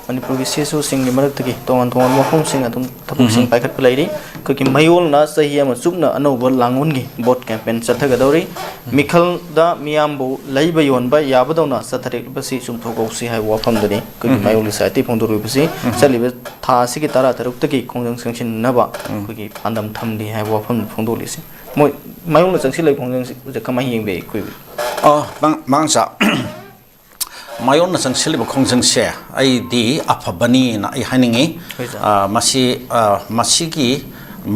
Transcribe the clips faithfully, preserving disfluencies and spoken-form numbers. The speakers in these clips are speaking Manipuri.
ꯃꯅꯤꯄꯨꯔꯒꯤ ꯁꯤ ꯑꯦꯁ ꯑꯣꯁꯤꯡꯒꯤ ꯃꯔꯛꯇꯒꯤ ꯇꯣꯉꯥꯟ ꯇꯣꯉꯥꯟꯕ ꯃꯐꯝꯁꯤꯡ ꯑꯗꯨꯝ ꯊꯕꯛꯁꯤꯡ ꯎꯝ꯫ ꯄꯥꯏꯈꯠꯄ ꯂꯩꯔꯤ꯫ ꯑꯩꯈꯣꯏꯒꯤ ꯃꯌꯣꯜꯅ ꯆꯍꯤ ꯑꯃ ꯆꯨꯞꯅ ꯑꯅꯧꯕ ꯂꯥꯡꯑꯣꯟꯒꯤ ꯚꯣꯠ ꯀꯦꯝꯄꯦꯟ ꯆꯠꯊꯒꯗꯧꯔꯤ꯫ ꯎꯝ꯫ ꯃꯤꯈꯜꯗ ꯃꯤꯌꯥꯝꯕꯨ ꯂꯩꯕ ꯌꯣꯟꯕ ꯌꯥꯕꯗꯧꯅ ꯆꯠꯊꯔꯛꯂꯤꯕꯁꯤ ꯆꯨꯝꯊꯣꯛꯍꯧꯁꯤ ꯍꯥꯏꯕ ꯋꯥꯐꯝꯗꯨꯅꯤ ꯑꯩꯈꯣꯏꯒꯤ ꯎꯝ꯫ ꯃꯌꯣꯜꯒꯤ ꯁꯥꯏꯠꯇꯒꯤ ꯐꯣꯡꯗꯣꯔꯛꯂꯤꯕꯁꯤ꯫ ꯎꯝ꯫ ꯆꯠꯂꯤꯕ ꯊꯥ ꯑꯁꯤꯒꯤ ꯇꯔꯥ ꯇꯔꯨꯛꯇꯒꯤ ꯈꯣꯡꯖꯪ ꯆꯪꯁꯤꯟꯅꯕ ꯎꯝ꯫ ꯑꯩꯈꯣꯏꯒꯤ ꯄꯥꯟꯗꯝ ꯊꯝꯂꯤ ꯍꯥꯏꯕ ꯋꯥꯐꯝ ꯐꯣꯡꯗꯣꯛꯂꯤꯁꯤ꯫ ꯃꯣꯏ ꯃꯌꯣꯜꯅ ꯆꯪꯁꯤꯜꯂꯛꯂꯤꯕ ꯈꯣꯡꯖꯪꯁꯤ ꯀꯃꯥꯏꯅ ꯌꯦꯡꯕꯤ ꯑꯩꯈꯣꯏ? ꯑ, ꯃꯥꯡ-, ꯃꯥꯡꯖꯥ, ꯃꯌꯣꯜꯅ ꯆꯪꯁꯤꯜꯂꯤꯕ ꯈꯣꯡꯖꯪꯁꯦ ꯑꯩꯗꯤ ꯑꯐꯕꯅꯤꯅ ꯑꯩ ꯍꯥꯏꯅꯤꯡꯉꯤ꯫ ꯍꯣꯏ, ꯁꯥꯔ꯫ ꯑ, ꯃꯁꯤ, ꯑ, ꯃꯁꯤꯒꯤ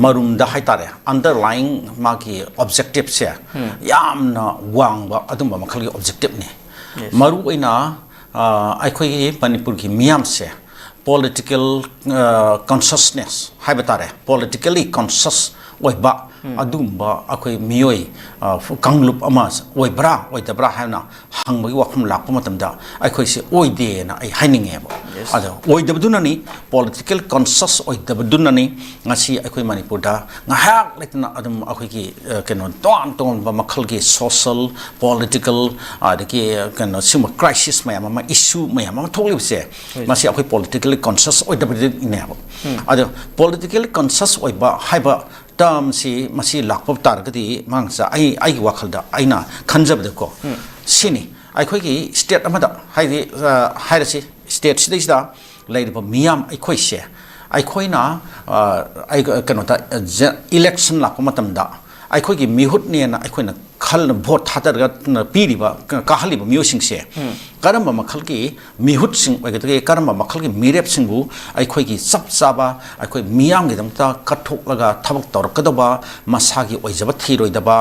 ꯃꯔꯨꯝꯗ ꯍꯥꯏꯇꯥꯔꯦ, underlying ꯃꯥꯒꯤ objectiveꯁꯦ ꯎꯝ꯫ ꯌꯥꯝꯅ ꯋꯥꯡꯕ ꯑꯗꯨꯝꯕ ꯃꯈꯜꯒꯤ objectiveꯅꯤ꯫ Yes꯫ ꯃꯔꯨ ꯑꯣꯏꯅ, ꯑ, ꯑꯩꯈꯣꯏꯒꯤ ꯃꯅꯤꯄꯨꯔꯒꯤ ꯃꯤꯌꯥꯝꯁꯦ political, ꯑ, consciousness ꯍꯥꯏꯕ ꯇꯥꯔꯦ, politically conscious ꯑꯣꯏꯕ ꯎꯝ꯫ ꯑꯗꯨꯒꯨꯝꯕ ꯑꯩꯈꯣꯏ ꯃꯤꯑꯣꯏ, ꯑ, ꯀꯥꯡꯂꯨꯞ ꯑꯃ ꯑꯣꯏꯕ꯭ꯔꯥ ꯑꯣꯏꯗꯕ꯭ꯔꯥ ꯍꯥꯏꯅ ꯍꯪꯕꯒꯤ ꯋꯥꯐꯝ ꯂꯥꯛꯄ ꯃꯇꯝꯗ ꯑꯩꯈꯣꯏꯁꯦ ꯑꯣꯏꯗꯦꯅ ꯑꯩ ꯍꯥꯏꯅꯤꯡꯉꯦꯕ꯫ Yes꯫ ꯑꯗꯣ ꯑꯣꯏꯗꯕꯗꯨꯅꯅꯤ, political conscious ꯑꯣꯏꯗꯕꯗꯨꯅꯅꯤ ꯉꯁꯤ ꯑꯩꯈꯣꯏ ꯃꯅꯤꯄꯨꯔꯗ ꯉꯥꯏꯍꯥꯛ ꯂꯩꯇꯅ ꯑꯗꯨꯝ ꯑꯩꯈꯣꯏꯒꯤ, ꯑ, ꯀꯩꯅꯣ, ꯇꯣꯉꯥꯟ ꯇꯣꯉꯥꯟꯕ ꯃꯈꯜꯒꯤ social, political, ꯑꯗꯒꯤ, ꯀꯩꯅꯣ, ꯁꯤꯒꯨꯝꯕ crisis ꯃꯌꯥꯝ ꯑꯃ, issue ꯃꯌꯥꯝ ꯑꯃ ꯊꯣꯛꯂꯤꯕꯁꯦ, ꯍꯣꯏ꯫ ꯃꯁꯤ ꯑꯩꯈꯣꯏ politically conscious ꯑꯣꯏꯗꯕꯗꯒꯤꯅꯦꯕ꯫ ꯎꯝ꯫ ꯑꯗꯣ politically conscious ꯑꯣꯏꯕ ꯍꯥꯏꯕ termꯁꯤ ꯃꯁꯤ ꯂꯥꯛꯄ ꯇꯥꯔꯒꯗꯤ, ꯃꯥꯡꯁꯥ, ꯑꯩ, ꯑꯩꯒꯤ ꯋꯥꯈꯜꯗ ꯑꯩꯅ ꯈꯟꯖꯕꯗꯀꯣ, ꯎꯝ꯫ ꯁꯤꯅꯤ, ꯑꯩꯈꯣꯏꯒꯤ state ꯑꯃꯗ, ꯍꯥꯏꯗꯤ, ꯑ, ꯍꯥꯏꯔꯁꯤ, stateꯁꯤꯗꯩꯁꯤꯗ ꯂꯩꯔꯤꯕ ꯃꯤꯌꯥꯝ ꯑꯩꯈꯣꯏꯁꯦ, ꯑꯩꯈꯣꯏꯅ, ꯑ, ꯑꯩ, ꯀꯩꯅꯣꯗ, ꯑ, election ꯂꯥꯛꯄ ꯃꯇꯝꯗ ꯑꯩꯈꯣꯏꯒꯤ ꯃꯤꯍꯨꯠꯅꯦꯅ ꯑꯩꯈꯣꯏꯅ ꯈꯜꯂ vote ꯊꯥꯗꯔꯒ ꯄꯤꯔꯤꯕ, ꯀꯥꯍꯜꯂꯤꯕ ꯃꯤꯑꯣꯏꯁꯤꯡꯁꯦ ꯎꯝ꯫ ꯀꯔꯝꯕ ꯃꯈꯜꯒꯤ ꯃꯤꯍꯨꯠꯁꯤꯡ ꯑꯣꯏꯒꯗꯒꯦ, ꯀꯔꯝꯕ ꯃꯈꯜꯒꯤ ꯃꯤꯔꯦꯞꯁꯤꯡꯕꯨ ꯑꯩꯈꯣꯏꯒꯤ ꯆꯞ ꯆꯥꯕ ꯑꯩꯈꯣꯏ ꯃꯤꯌꯥꯝꯒꯤꯗꯃꯛꯇ ꯀꯠꯊꯣꯛꯂꯒ ꯊꯕꯛ ꯇꯧꯔꯛꯀꯗꯧꯕ, ꯃꯁꯥꯒꯤ ꯑꯣꯏꯖꯕ ꯊꯤꯔꯣꯏꯗꯕ,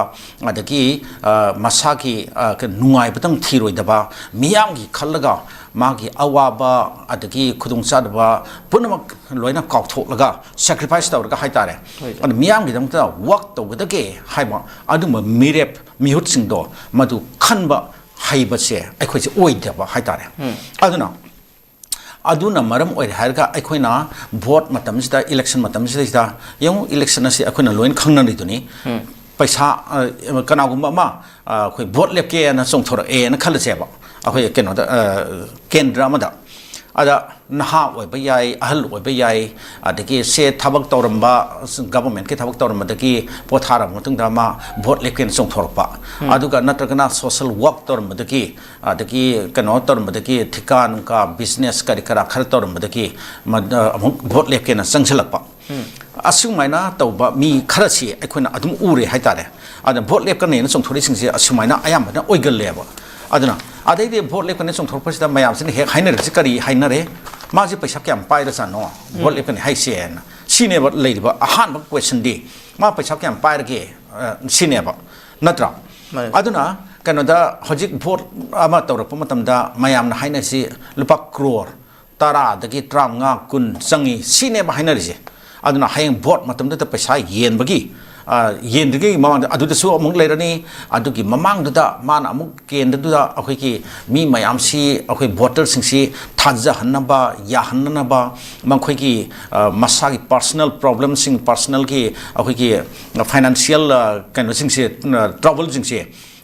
ꯑꯗꯒꯤ, ꯑ, ꯃꯁꯥꯒꯤ, ꯑ, ꯀꯩꯅꯣ, ꯅꯨꯡꯉꯥꯏꯕꯇꯪ ꯊꯤꯔꯣꯏꯗꯕ, ꯃꯤꯌꯥꯝꯒꯤ ꯈꯜꯂꯒ ꯃꯥꯒꯤ ꯑꯋꯥꯕ ꯑꯗꯒꯤ ꯈꯨꯗꯣꯡꯆꯥꯗꯕ ꯄꯨꯝꯅꯃꯛ ꯂꯣꯏꯅ ꯀꯥꯎꯊꯣꯛꯂꯒ, sacrifice ꯇꯧꯔꯒ ꯍꯥꯏꯇꯥꯔꯦ, ꯍꯣꯏ꯫ ꯑꯗꯨ ꯃꯤꯌꯥꯝꯒꯤꯗꯃꯛꯇ work ꯇꯧꯒꯗꯒꯦ ꯍꯥꯏꯕ ꯑꯗꯨꯝꯕ ꯃꯤꯔꯦꯞ ꯃꯤꯍꯨꯠꯁꯤꯡꯗꯣ ꯃꯗꯨ ꯈꯟꯕ ꯍꯩꯕꯁꯦ ꯑꯩꯈꯣꯏꯁꯦ ꯑꯣꯏꯗꯕ ꯍꯥꯏꯇꯥꯔꯦ꯫ ꯎꯝ꯫ ꯑꯗꯨꯅ, ꯑꯗꯨꯅ ꯃꯔꯝ ꯑꯣꯏꯔꯦ ꯍꯥꯏꯔꯒ ꯑꯩꯈꯣꯏꯅ vote ꯃꯇꯝꯁꯤꯗ, election ꯃꯇꯝꯁꯤꯗꯩꯁꯤꯗ, ꯌꯦꯡꯉꯨ, election ꯑꯁꯤ ꯑꯩꯈꯣꯏꯅ ꯂꯣꯏꯅ ꯈꯪꯅꯔꯤꯗꯨꯅꯤ꯫ ꯎꯝ꯫ ꯄꯩꯁꯥ, ꯑ, ꯀꯅꯥꯒꯨꯝꯕ ꯑꯃ, ꯑ, ꯑꯩꯈꯣꯏ vote ꯂꯦꯞꯀꯦꯅ ꯆꯣꯡꯊꯣꯔꯛꯑꯦꯅ ꯈꯜꯂꯁꯦꯕ, ꯑꯩꯈꯣꯏ ꯀꯩꯅꯣꯗ, ꯑ, ꯀꯦꯟꯗ꯭ꯔ ꯑꯃꯗ꯫ ꯑꯗ ꯅꯍꯥ ꯑꯣꯏꯕ ꯌꯥꯏ, ꯑꯍꯜ ꯑꯣꯏꯕ ꯌꯥꯏ, ꯑꯗꯒꯤ ꯁꯦ ꯊꯕꯛ ꯇꯧꯔꯝꯕ, ꯒꯚꯔꯟꯃꯦꯟꯠꯀꯤ ꯊꯕꯛ ꯇꯧꯔꯝꯕꯗꯒꯤ ꯄꯣꯊꯥꯔꯕ ꯃꯇꯨꯡꯗ ꯃꯥ ꯚꯣꯠ ꯂꯦꯞꯀꯦꯅ ꯆꯣꯡꯊꯣꯔꯛꯄ, ꯑꯗꯨꯒ ꯅꯠꯇ꯭ꯔꯒꯅ ꯁꯣꯁꯦꯜ ꯋꯥꯔꯛ ꯇꯧꯔꯝꯕꯗꯒꯤ, ꯑꯗꯒꯤ ꯀꯩꯅꯣ ꯇꯧꯔꯝꯕꯗꯒꯤ, ꯊꯤꯀꯥ ꯅꯨꯡꯀꯥ ꯕꯤꯖꯤꯅꯦꯁ ꯀꯔꯤ ꯀꯔꯥ ꯈꯔ ꯇꯧꯔꯝꯕꯗꯒꯤ ꯃ-, ꯑꯃꯨꯛ ꯚꯣꯠ ꯂꯦꯞꯀꯦꯅ ꯆꯪꯁꯤꯜꯂꯛꯄ꯫ ꯑꯁꯨꯃꯥꯏꯅ ꯇꯧꯕ ꯃꯤ ꯈꯔꯁꯤ ꯑꯩꯈꯣꯏꯅ ꯑꯗꯨꯝ ꯎꯔꯦ ꯍꯥꯏꯇꯥꯔꯦ꯫ ꯑꯗ ꯚꯣꯠ ꯂꯦꯞꯀꯅꯦꯅ ꯆꯣꯡꯊꯣꯔꯛꯏꯁꯤꯡꯁꯦ ꯑꯁꯨꯃꯥꯏꯅ ꯑꯌꯥꯝꯕꯅ ꯑꯣꯏꯒꯜꯂꯦꯕ꯫ ꯑꯗꯨꯅ ꯑꯗꯩꯗꯤ ꯚꯣꯠ ꯂꯦꯞꯀꯅꯤ ꯆꯣꯡꯊꯣꯔꯛꯄꯁꯤꯗ ꯃꯌꯥꯝꯁꯤꯅ ꯍꯦꯛ ꯍꯥꯏꯅꯔꯤꯁꯤ ꯀꯔꯤ ꯍꯥꯏꯅꯔꯦ? "ꯃꯥꯁꯦ ꯄꯩꯁꯥ ꯀꯌꯥꯝ ꯄꯥꯏꯔꯖꯥꯠꯅꯣ ꯚꯣꯠ ꯂꯦꯞꯀꯅꯤ ꯍꯥꯏꯁꯦꯅ?" ꯁꯤꯅꯦꯕ ꯂꯩꯔꯤꯕ ꯑꯍꯥꯟꯕ ꯀꯣꯏꯁꯟꯗꯤ꯫ "ꯃꯥ ꯄꯩꯁꯥ ꯀꯌꯥꯝ ꯄꯥꯏꯔꯒꯦ?" ꯑ, ꯁꯤꯅꯦꯕ, ꯅꯠꯇ꯭ꯔꯥ? ꯃꯥꯅꯦ꯫ ꯑꯗꯨꯅ ꯀꯩꯅꯣꯗ ꯍꯧꯖꯤꯛ ꯚꯣꯠ ꯑꯃ ꯇꯧꯔꯛꯄ ꯃꯇꯝꯗ ꯃꯌꯥꯝꯅ ꯍꯥꯏꯅꯔꯤꯁꯤ ꯂꯨꯄꯥ ꯀ꯭ꯔꯣꯔ ꯇꯔꯥꯗꯒꯤ ꯇꯔꯥꯃꯉꯥ, ꯀꯨꯟ ꯆꯪꯉꯤ ꯁꯤꯅꯦꯕ ꯍꯥꯏꯅꯔꯤꯁꯦ꯫ ꯑꯗꯨꯅ ꯍꯌꯦꯡ ꯚꯣꯠ ꯃꯇꯝꯗꯨꯗ ꯄꯩꯁꯥ ꯌꯦꯟꯕꯒꯤ, ꯑ, ꯌꯦꯟꯗ꯭ꯔꯤꯉꯩ ꯃꯃꯥꯡꯗ ꯑꯗꯨꯗꯁꯨ ꯑꯃꯨꯛ ꯂꯩꯔꯅꯤ꯫ ꯑꯗꯨꯒꯤ ꯃꯃꯥꯡꯗꯨꯗ ꯃꯥꯅ ꯑꯃꯨꯛ ꯀꯦꯟꯗ꯭ꯔꯗꯨꯗ ꯑꯩꯈꯣꯏꯒꯤ ꯃꯤ ꯃꯌꯥꯝꯁꯤ, ꯑꯩꯈꯣꯏ ꯚꯣꯇꯔꯁꯤꯡꯁꯤ ꯊꯥꯖꯍꯟꯅꯕ, ꯌꯥꯍꯟꯅꯅꯕ, ꯃꯈꯣꯏꯒꯤ, ꯑ, ꯃꯁꯥꯒꯤ ꯄꯥꯔꯁꯣꯅꯦꯜ ꯄ꯭ꯔꯣꯕ꯭ꯂꯦꯝꯁꯤꯡ, ꯄꯥꯔꯁꯣꯅꯦꯜꯒꯤ ꯑꯩꯈꯣꯏꯒꯤ ꯐꯥꯏꯅꯥꯟꯁꯤꯌꯦꯜ, ꯑ, ꯀꯩꯅꯣꯁꯤꯡꯁꯦ, ꯑ, ꯇ꯭ꯔꯕꯜꯁꯤꯡꯁꯦ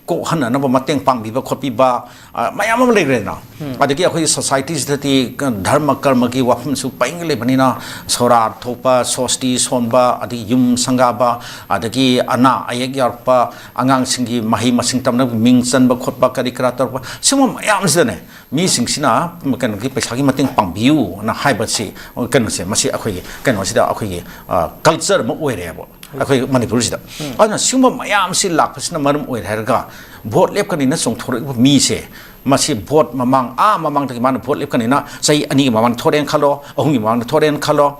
ꯀꯣꯛꯍꯟꯅꯅꯕ ꯃꯇꯦꯡ ꯄꯥꯡꯕꯤꯕ ꯈꯣꯠꯄꯤꯕ, ꯑ, ꯃꯌꯥꯝ ꯑꯃ ꯂꯩꯈ꯭ꯔꯦꯗꯅ꯫ ꯑꯗꯒꯤ ꯑꯩꯈꯣꯏꯒꯤ ꯁꯣꯁꯥꯏꯇꯤꯁꯤꯗꯗꯤ ꯙꯔꯃ ꯀꯔꯃꯒꯤ ꯋꯥꯐꯝꯁꯨ ꯄꯩꯉꯩ ꯂꯩꯕꯅꯤꯅ, ꯁꯣꯔꯥꯠ ꯊꯣꯛꯄ, ꯁꯣꯁꯇꯤ ꯁꯣꯟꯕ, ꯑꯗꯒꯤ ꯌꯨꯝ ꯁꯪꯒꯥꯕ, ꯑꯗꯒꯤ ꯑꯅꯥ ꯑꯌꯦꯛ ꯌꯥꯎꯔꯛꯄ, ꯑꯉꯥꯡꯁꯤꯡꯒꯤ ꯃꯍꯩ ꯃꯁꯤꯡ ꯇꯝꯅꯕ ꯃꯤꯡ ꯆꯟꯕ ꯈꯣꯠꯄ, ꯀꯔꯤ ꯀꯔꯥ ꯇꯧꯔꯛꯄ, ꯁꯤꯒꯨꯝꯕ ꯃꯌꯥꯝꯁꯤꯗꯅꯦ, ꯃꯤꯁꯤꯡꯁꯤꯅ ꯀꯩꯅꯣꯒꯤ ꯄꯩꯁꯥꯒꯤ ꯃꯇꯦꯡ ꯄꯥꯡꯕꯤꯌꯨꯅ ꯍꯥꯏꯕꯁꯤ, ꯀꯩꯅꯣꯁꯦ, ꯃꯁꯤ ꯑꯩꯈꯣꯏꯒꯤ ꯀꯩꯅꯣꯁꯤꯗ ꯑꯩꯈꯣꯏꯒꯤ, ꯑ, ꯀꯜꯆꯔ ꯑꯃ ꯑꯣꯏꯔꯦꯕ ꯑꯩꯈꯣꯏ ꯃꯅꯤꯄꯨꯔꯁꯤꯗ꯫ ꯑꯗꯨꯅ ꯁꯤꯒꯨꯝꯕ ꯃꯌꯥꯝꯁꯤ ꯂꯥꯛꯄꯁꯤꯅ ꯃꯔꯝ ꯑꯣꯏꯔꯦ ꯍꯥꯏꯔꯒ ꯚꯣꯠ ꯂꯦꯞꯀꯅꯤꯅ ꯆꯣꯡꯊꯣꯔꯛꯏꯕ ꯃꯤꯁꯦ, ꯃꯁꯤ ꯚꯣꯠ ꯃꯃꯥꯡ, ꯑꯥ ꯃꯃꯥꯡꯗꯒꯤ ꯃꯥꯅ ꯚꯣꯠ ꯂꯦꯞꯀꯅꯤꯅ ꯆꯍꯤ ꯑꯅꯤꯒꯤ ꯃꯃꯥꯡꯗ ꯊꯣꯛꯂꯛꯑꯦꯅ ꯈꯜꯂꯣ, ꯑꯍꯨꯝꯒꯤ ꯃꯃꯥꯡꯗ ꯊꯣꯛꯂꯛꯑꯦꯅ ꯈꯜꯂꯣ,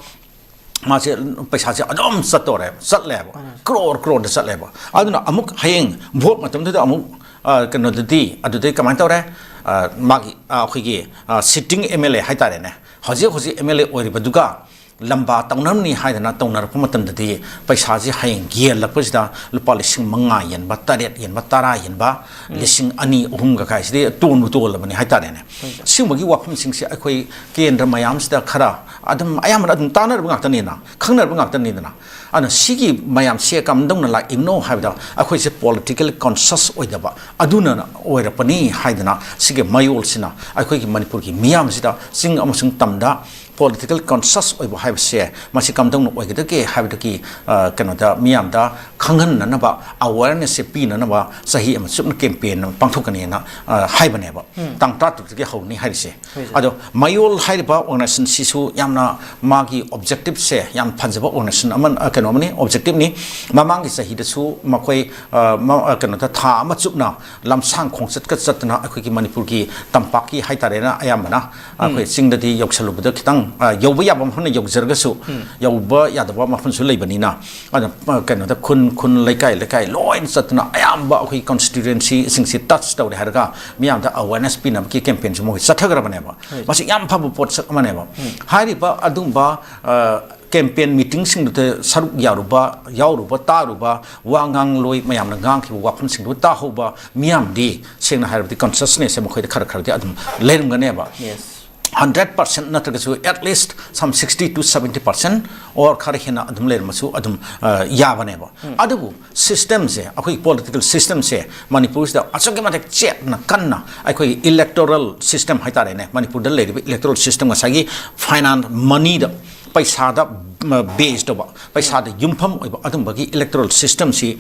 ꯃꯥꯁꯦ ꯄꯩꯁꯥꯁꯦ ꯑꯗꯨꯝ ꯆꯠꯇꯣꯔꯦꯕ, ꯆꯠꯂꯦꯕ, ꯀ꯭ꯔꯣꯔ ꯀ꯭ꯔꯣꯔꯗ ꯆꯠꯂꯦꯕ꯫ ꯑꯗꯨꯅ ꯑꯃꯨꯛ ꯍꯌꯦꯡ ꯚꯣꯠ ꯃꯇꯝꯗꯨꯗ ꯑꯃꯨꯛ, ꯑ, ꯀꯩꯅꯣꯗꯗꯤ ꯑꯗꯨꯗꯩ ꯀꯃꯥꯏꯅ ꯇꯧꯔꯦ? ꯑ, ꯃꯥꯒꯤ, ꯑ, ꯑꯩꯈꯣꯏꯒꯤ, ꯑ, ꯁꯤꯠꯇꯤꯡ ꯑꯦꯝ ꯑꯦꯜ ꯑꯦ ꯍꯥꯏꯇꯥꯔꯦꯅꯦ, ꯍꯧꯖꯤꯛ ꯍꯧꯖꯤꯛ ꯑꯦꯝ ꯑꯦꯜ ꯑꯦ ꯑꯣꯏꯔꯤꯕꯗꯨꯒ ꯂꯝꯕꯥ ꯇꯧꯅꯔꯝꯅꯤ ꯍꯥꯏꯗꯅ ꯇꯧꯅꯔꯛꯄ ꯃꯇꯝꯗꯗꯤ, ꯄꯩꯁꯥꯁꯤ ꯍꯌꯦꯡ ꯌꯦꯜꯂꯛꯄꯁꯤꯗ ꯂꯨꯄꯥ ꯂꯤꯁꯤꯡ ꯃꯉꯥ ꯌꯦꯟꯕ, ꯇꯔꯦꯠ ꯌꯦꯟꯕ, ꯇꯔꯥ ꯌꯦꯟꯕ, ꯂꯤꯁꯤꯡ ꯑꯅꯤ, ꯑꯍꯨꯝꯒ ꯀꯥꯏꯁꯤꯗꯤ ꯇꯣꯟꯕꯨ ꯇꯣꯜꯂꯕꯅꯤ ꯍꯥꯏꯇꯥꯔꯦꯅꯦ꯫ ꯁꯤꯒꯨꯝꯕꯒꯤ ꯋꯥꯐꯝꯁꯤꯡꯁꯦ ꯑꯩꯈꯣꯏ ꯀꯦꯟꯗ꯭ꯔ ꯃꯌꯥꯝꯁꯤꯗ ꯈꯔ ꯑꯗꯨꯝ ꯑꯌꯥꯝꯕꯅ ꯑꯗꯨꯝ ꯇꯥꯟꯅꯔꯕ ꯉꯥꯛꯇꯅꯤꯅ, ꯈꯪꯅꯔꯕ ꯉꯥꯛꯇꯅꯤꯗꯅ꯫ ꯑꯗꯨꯅ ꯁꯤꯒꯤ ꯃꯌꯥꯝꯁꯦ ꯀꯝꯗꯧꯅ ꯂꯥꯛꯏꯕꯅꯣ ꯍꯥꯏꯕꯗ, ꯑꯩꯈꯣꯏꯁꯦ ꯄꯣꯂꯤꯇꯤꯀꯦꯜ ꯀꯣꯟꯁꯤꯌꯁ ꯑꯣꯏꯗꯕ ꯑꯗꯨꯅ ꯑꯣꯏꯔꯛꯄꯅꯤ ꯍꯥꯏꯗꯅ, ꯁꯤꯒꯤ ꯃꯌꯣꯜꯁꯤꯅ ꯑꯩꯈꯣꯏꯒꯤ ꯃꯅꯤꯄꯨꯔꯒꯤ ꯃꯤꯌꯥꯝꯁꯤꯗ, ꯆꯤꯡ ꯑꯃꯁꯨꯡ ꯇꯝꯗ ꯄꯣꯂꯤꯇꯤꯀꯦꯜ ꯀꯣꯟꯁꯤꯌꯁ ꯑꯣꯏꯕ ꯍꯥꯏꯕꯁꯦ ꯃꯁꯤ ꯀꯝꯗꯧꯅ ꯑꯣꯏꯒꯗꯒꯦ ꯍꯥꯏꯕꯗꯒꯤ, ꯑ, ꯀꯩꯅꯣꯗ ꯃꯤꯌꯥꯝꯗ ꯈꯪꯍꯟꯅꯅꯕ, ꯑꯋꯦꯔꯅꯦꯁꯁꯦ ꯄꯤꯅꯅꯕ ꯆꯍꯤ ꯑꯃ ꯆꯨꯞꯅ ꯀꯦꯝꯄꯦꯟ ꯑꯃ ꯄꯥꯡꯊꯣꯛꯀꯅꯤꯅ, ꯑ, ꯍꯥꯏꯕꯅꯦꯕ꯫ ꯇꯥꯡ ꯇꯔꯥꯇꯔꯨꯛꯇꯒꯤ ꯍꯧꯅꯤ ꯍꯥꯏꯔꯤꯁꯦ꯫ ꯑꯗꯣ ꯃꯌꯣꯜ ꯍꯥꯏꯔꯤꯕ ꯑꯣꯔꯒꯅꯥꯏꯖꯦꯁꯟꯁꯤꯁꯨ ꯌꯥꯝꯅ ꯃꯥꯒꯤ ꯑꯣꯕꯖꯦꯛꯇꯤꯞꯁꯦ ꯌꯥꯝ ꯐꯖꯕ ꯑꯣꯔꯒꯅꯥꯏꯖꯦꯁꯟ ꯑꯃ, ꯑ, ꯀꯩꯅꯣ ꯑꯃꯅꯤ, ꯑꯣꯕꯖꯦꯛꯇꯤꯞꯅꯤ꯫ ꯃꯃꯥꯡꯒꯤ ꯆꯍꯤꯗꯁꯨ ꯃꯈꯣꯏ, ꯑ, ꯃ-, ꯑ, ꯀꯩꯅꯣꯗ ꯊꯥ ꯑꯃ ꯆꯨꯞꯅ ꯂꯝꯁꯥꯡ ꯈꯣꯡꯆꯠꯀ ꯆꯠꯇꯅ ꯑꯩꯈꯣꯏꯒꯤ ꯃꯅꯤꯄꯨꯔꯒꯤ ꯇꯝꯄꯥꯛꯀꯤ ꯍꯥꯏꯇꯥꯔꯦꯅ, ꯑꯌꯥꯝꯕꯅ ꯑꯩꯈꯣꯏ ꯆꯤꯡꯗꯗꯤ ꯌꯧꯁꯜꯂꯨꯕꯗ ꯈꯤꯇꯪ, ꯑ, ꯌꯧꯕ ꯌꯥꯕ ꯃꯐꯝꯗ ꯌꯧꯖꯔꯒꯁꯨ, ꯌꯧꯕ ꯌꯥꯗꯕ ꯃꯐꯝꯁꯨ ꯂꯩꯕꯅꯤꯅ, ꯑꯗꯨꯅ, ꯑ, ꯀꯩꯅꯣꯗ ꯈꯨꯟ, ꯈꯨꯟ, ꯂꯩꯀꯥꯏ, ꯂꯩꯀꯥꯏ ꯂꯣꯏꯅ ꯆꯠꯇꯅ ꯑꯌꯥꯝꯕ ꯑꯩꯈꯣꯏ ꯀꯣꯟꯁꯇꯤꯇ꯭ꯋꯦꯟꯁꯤꯁꯤꯡꯁꯤ ꯇꯆ ꯇꯧꯔꯦ ꯍꯥꯏꯔꯒ ꯃꯤꯌꯥꯝꯗ ꯑꯋꯦꯔꯅꯦꯁ ꯄꯤꯅꯕꯒꯤ ꯀꯦꯝꯄꯦꯟꯁꯨ ꯃꯈꯣꯏ ꯆꯠꯊꯈ꯭ꯔꯕꯅꯦꯕ꯫ ꯃꯁꯤ ꯌꯥꯝ ꯐꯕ ꯄꯣꯠꯁꯛ ꯑꯃꯅꯦꯕ꯫ ꯍꯥꯏꯔꯤꯕ ꯑꯗꯨꯒꯨꯝꯕ, ꯑ, ꯀꯦꯝꯄꯦꯟ ꯃꯤꯇꯤꯡꯁꯤꯡꯗꯨꯗ ꯁꯔꯨꯛ ꯌꯥꯔꯨꯕ, ꯌꯥꯎꯔꯨꯕ, ꯇꯥꯔꯨꯕ, ꯋꯥ ꯉꯥꯡꯂꯣꯏ ꯃꯌꯥꯝꯅ ꯉꯥꯡꯈꯤꯕ ꯋꯥꯐꯝꯁꯤꯡꯗꯨ ꯇꯥꯍꯧꯕ ꯃꯤꯌꯥꯝꯗꯤ, ꯁꯦꯡꯅ ꯍꯥꯏꯔꯕꯗꯤ, ꯀꯟꯁꯤꯌꯁꯅꯦꯁꯁꯦ ꯃꯈꯣꯏꯗ ꯈꯔ ꯈꯔꯗꯤ ꯑꯗꯨꯝ ꯂꯩꯔꯝꯒꯅꯦꯕ꯫ ꯍꯟꯗ꯭ꯔꯦꯠ ꯄꯥꯔꯁꯦꯟ ꯅꯠꯇ꯭ꯔꯒꯁꯨ, at least some sixty to seventy percent or ꯈꯔ ꯍꯦꯟꯅ ꯑꯗꯨꯝ ꯂꯩꯔꯝꯃꯁꯨ ꯑꯗꯨꯝ, ꯑ, ꯌꯥꯕꯅꯦꯕ꯫ ꯑꯗꯨꯕꯨ ꯁꯤꯁꯇꯦꯝꯁꯦ, ꯑꯩꯈꯣꯏꯒꯤ ꯄꯣꯂꯤꯇꯤꯀꯦꯜ ꯁꯤꯁꯇꯦꯝꯁꯦ ꯃꯅꯤꯄꯨꯔꯁꯤꯗ ꯑꯁꯨꯛꯀꯤ ꯃꯇꯤꯛ ꯆꯦꯠꯅ ꯀꯟꯅ ꯑꯩꯈꯣꯏꯒꯤ ꯏꯂꯦꯛꯇꯣꯔꯦꯜ ꯁꯤꯁꯇꯦꯝ ꯍꯥꯏꯇꯥꯔꯦꯅꯦ, ꯃꯅꯤꯄꯨꯔꯗ ꯂꯩꯔꯤꯕ ꯏꯂꯦꯛꯇꯣꯔꯦꯜ ꯁꯤꯁꯇꯦꯝ, ꯉꯁꯥꯏꯒꯤ ꯐꯥꯏꯅꯥꯟꯁ, ꯃꯅꯤꯗ, ꯄꯩꯁꯥꯗ, ꯎꯝ, ꯕꯦꯖ ꯇꯧꯕ, ꯄꯩꯁꯥꯗ ꯌꯨꯝꯐꯝ ꯑꯣꯏꯕ ꯑꯗꯨꯝꯕꯒꯤ ꯏꯂꯦꯛꯇꯣꯔꯦꯜ ꯁꯤꯁꯇꯦꯝꯁꯤ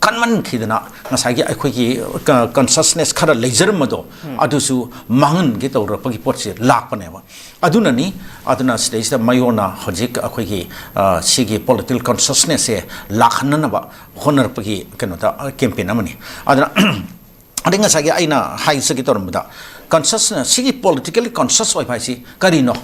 ꯀꯟꯃꯟꯈꯤꯗꯅ ꯉꯁꯥꯏꯒꯤ ꯑꯩꯈꯣꯏꯒꯤ ꯀ-, ꯀꯟꯁꯤꯌꯁꯅꯦꯁ ꯈꯔ ꯂꯩꯖꯔꯝꯕꯗꯣ, ꯑꯗꯨꯁꯨ ꯃꯥꯡꯍꯟꯒꯦ ꯇꯧꯔꯛꯄꯒꯤ ꯄꯣꯠꯁꯦ ꯂꯥꯛꯄꯅꯦꯕ꯫ ꯑꯗꯨꯅꯅꯤ, ꯑꯗꯨꯅ ꯁꯤꯗꯩꯁꯤꯗ ꯃꯌꯣꯟꯅ ꯍꯧꯖꯤꯛ ꯑꯩꯈꯣꯏꯒꯤ, ꯑ, ꯁꯤꯒꯤ ꯄꯣꯂꯤꯇꯤꯀꯦꯜ ꯀꯟꯁꯤꯌꯁꯅꯦꯁꯁꯦ ꯂꯥꯛꯍꯟꯅꯅꯕ ꯍꯣꯠꯅꯔꯛꯄꯒꯤ ꯀꯩꯅꯣꯗ, ꯑ, ꯀꯦꯝꯄꯦꯟ ꯑꯃꯅꯤ꯫ ꯑꯗꯨꯅ ꯑꯗꯩ ꯉꯁꯥꯏꯒꯤ ꯑꯩꯅ ꯍꯥꯏꯖꯒꯦ ꯇꯧꯔꯝꯕꯗ, ꯀꯟꯁꯤꯌꯁꯅꯦꯁ, ꯁꯤꯒꯤ ꯄꯣꯂꯤꯇꯤꯀꯦꯜꯂꯤ ꯀꯟꯁꯤꯌꯁ ꯑꯣꯏꯕ ꯍꯥꯏꯁꯤ ꯀꯔꯤꯅꯣ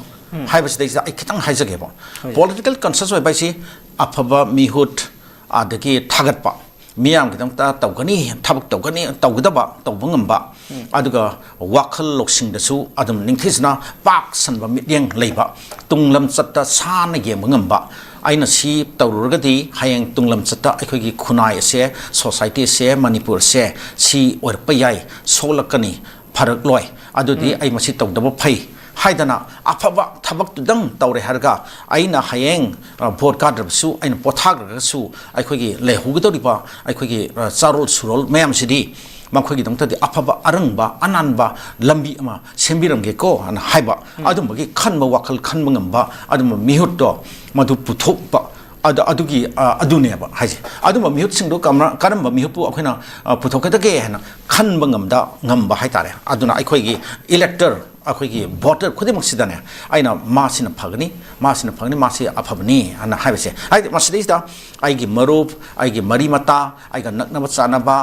ꯍꯥꯏꯕꯁꯤꯗꯩꯁꯤꯗ ꯑꯩ ꯈꯤꯇꯪ ꯍꯥꯏꯖꯒꯦꯕ꯫ ꯄꯣꯂꯤꯇꯤꯀꯦꯜ ꯀꯟꯁꯤꯌꯁ ꯑꯣꯏꯕ ꯍꯥꯏꯁꯤ ꯑꯐꯕ ꯃꯤꯍꯨꯠ, ꯑꯗꯒꯤ ꯊꯥꯒꯠꯄ, ꯃꯤꯌꯥꯝꯒꯤꯗꯃꯛꯇ ꯇꯧꯒꯅꯤ, ꯊꯕꯛ ꯇꯧꯒꯅꯤ, ꯇꯧꯒꯗꯕ ꯇꯧꯕ ꯉꯝꯕ, ꯑꯗꯨꯒ ꯋꯥꯈꯜ ꯂꯧꯁꯤꯡꯗꯁꯨ ꯑꯗꯨꯝ ꯅꯤꯡꯊꯤꯖꯅ ꯄꯥꯛ ꯁꯟꯕ ꯃꯤꯠꯌꯦꯡ ꯂꯩꯕ, ꯇꯨꯡ ꯂꯝꯆꯠꯇ ꯁꯥꯟꯅ ꯌꯦꯡꯕ ꯉꯝꯕ, ꯑꯩꯅ ꯁꯤ ꯇꯧꯔꯨꯔꯒꯗꯤ ꯍꯌꯦꯡ ꯇꯨꯡ ꯂꯝꯆꯠꯇ ꯑꯩꯈꯣꯏꯒꯤ ꯈꯨꯟꯅꯥꯏ ꯑꯁꯦ, ꯁꯣꯁꯥꯏꯇꯤ ꯑꯁꯦ, ꯃꯅꯤꯄꯨꯔꯁꯦ ꯁꯤ ꯑꯣꯏꯔꯛꯄ ꯌꯥꯏ, ꯁꯣꯛꯂꯛꯀꯅꯤ, ꯐꯔꯛꯂꯣꯏ, ꯑꯗꯨꯗꯤ ꯑꯩ ꯃꯁꯤ ꯇꯧꯗꯕ ꯐꯩ ꯍꯥꯏꯗꯅ ꯑꯐꯕ ꯊꯕꯛꯇꯨꯗꯪ ꯇꯧꯔꯦ ꯍꯥꯏꯔꯒ ꯑꯩꯅ ꯍꯌꯦꯡ, ꯑ, ꯚꯣꯠ ꯀꯥꯗ꯭ꯔꯕꯁꯨ, ꯑꯩꯅ ꯄꯣꯊꯥꯈ꯭ꯔꯒꯁꯨ ꯑꯩꯈꯣꯏꯒꯤ ꯂꯩꯍꯧꯒꯗꯧꯔꯤꯕ ꯑꯩꯈꯣꯏꯒꯤ, ꯑ, ꯆꯥꯔꯣꯜ ꯁꯨꯔꯣꯜ ꯃꯌꯥꯝꯁꯤꯗꯤ ꯃꯈꯣꯏꯒꯤꯗꯃꯛꯇꯗꯤ ꯑꯐꯕ ꯑꯔꯪꯕ ꯑꯅꯥꯟꯕ ꯂꯝꯕꯤ ꯑꯃ ꯁꯦꯝꯕꯤꯔꯝꯒꯦꯀꯣ ꯍꯥꯏꯅ ꯍꯥꯏꯕ, ꯑꯗꯨꯝꯕꯒꯤ ꯈꯟꯕ ꯋꯥꯈꯜ ꯈꯟꯕ ꯉꯝꯕ ꯑꯗꯨꯝꯕ ꯃꯤꯍꯨꯠꯇꯣ ꯃꯗꯨ ꯄꯨꯊꯣꯛꯄ, ꯑꯗꯨ, ꯑꯗꯨꯒꯤ, ꯑ, ꯑꯗꯨꯅꯦꯕ ꯍꯥꯏꯁꯦ꯫ ꯑꯗꯨꯝꯕ ꯃꯤꯍꯨꯠꯁꯤꯡꯗꯣ ꯀꯝ-, ꯀꯔꯝꯕ ꯃꯤꯍꯨꯠꯄꯨ ꯑꯩꯈꯣꯏꯅ, ꯑ, ꯄꯨꯊꯣꯛꯀꯗꯒꯦ ꯍꯥꯏꯅ ꯈꯟꯕ ꯉꯝꯗ ꯉꯝꯕ ꯍꯥꯏꯇꯥꯔꯦ꯫ ꯑꯗꯨꯅ ꯑꯩꯈꯣꯏꯒꯤ ꯏꯂꯦꯛꯇꯔ, ꯑꯩꯈꯣꯏꯒꯤ ꯚꯣꯇꯔ ꯈꯨꯗꯤꯡꯃꯛꯁꯤꯗꯅꯦ ꯑꯩꯅ ꯃꯥꯁꯤꯅ ꯐꯒꯅꯤ, ꯃꯥꯁꯤꯅ ꯐꯒꯅꯤ, ꯃꯥꯁꯤ ꯑꯐꯕꯅꯤ ꯍꯥꯏꯅ ꯍꯥꯏꯕꯁꯦ, ꯍꯥꯏꯗꯤ ꯃꯁꯤꯗꯩꯁꯤꯗ ꯑꯩꯒꯤ ꯃꯔꯨꯞ, ꯑꯩꯒꯤ ꯃꯔꯤ ꯃꯇꯥ, ꯑꯩꯒ ꯅꯛꯅꯕ ꯆꯥꯅꯕ,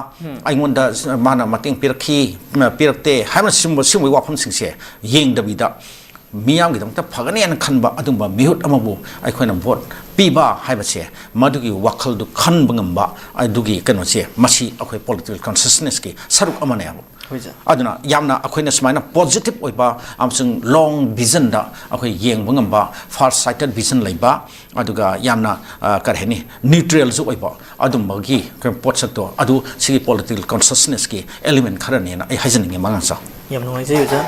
ꯑꯩꯉꯣꯟꯗ ꯃꯥꯅ ꯃꯇꯦꯡ ꯄꯤꯔꯛꯈꯤ, ꯄꯤꯔꯛꯇꯦ ꯍꯥꯏꯕꯅ ꯁꯤꯒꯨꯝꯕ, ꯁꯤꯒꯨꯝꯕꯒꯤ ꯋꯥꯐꯝꯁꯤꯡꯁꯦ ꯌꯦꯡꯗꯕꯤꯗ ꯃꯤꯌꯥꯝꯒꯤꯗꯃꯛꯇ ꯐꯒꯅꯤ ꯍꯥꯏꯅ ꯈꯟꯕ ꯑꯗꯨꯝꯕ ꯃꯤꯍꯨꯠ ꯑꯃꯕꯨ ꯑꯩꯈꯣꯏꯅ ꯚꯣꯠ ꯄꯤꯕ ꯍꯥꯏꯕꯁꯦ, ꯃꯗꯨꯒꯤ ꯋꯥꯈꯜꯗꯨ ꯈꯟꯕ ꯉꯝꯕ ꯑꯗꯨꯒꯤ ꯀꯩꯅꯣꯁꯦ, ꯃꯁꯤ ꯑꯩꯈꯣꯏ ꯄꯣꯂꯤꯇꯤꯀꯦꯜ ꯀꯟꯁꯤꯌꯁꯅꯦꯁꯀꯤ ꯁꯔꯨꯛ ꯑꯃꯅꯦꯕ꯫ ꯍꯣꯏ ꯁꯥꯔ꯫ ꯑꯗꯨꯅ ꯌꯥꯝꯅ ꯑꯩꯈꯣꯏꯅ ꯁꯨꯃꯥꯏꯅ ꯄꯣꯖꯤꯇꯤꯚ ꯑꯣꯏꯕ ꯑꯃꯁꯨꯡ ꯂꯣꯡ ꯚꯤꯖꯟꯗ ꯑꯩꯈꯣꯏ ꯌꯦꯡꯕ ꯉꯝꯕ, ꯐꯥꯔ ꯁꯥꯏꯇꯦꯠ ꯚꯤꯖꯟ ꯂꯩꯕ, ꯑꯗꯨꯒ ꯌꯥꯝꯅ, ꯑ, ꯀꯔꯤ ꯍꯥꯏꯅꯤ, ꯅ꯭ꯌꯨꯇ꯭ꯔꯦꯜꯁꯨ ꯑꯣꯏꯕ ꯑꯗꯨꯝꯕꯒꯤ ꯄꯣꯠꯁꯛꯇꯣ ꯑꯗꯨ ꯁꯤꯒꯤ ꯄꯣꯂꯤꯇꯤꯀꯦꯜ ꯀꯟꯁꯤꯌꯁꯅꯦꯁꯀꯤ ꯑꯦꯂꯤꯃꯦꯟ ꯈꯔꯅꯦꯅ ꯑꯩ ꯍꯥꯏꯖꯅꯤꯡꯉꯤ, ꯃꯉꯥꯡ ꯁꯥ꯫ ꯌꯥꯝ ꯅꯨꯡꯉꯥꯏꯖꯩ ꯑꯣꯖꯥ꯫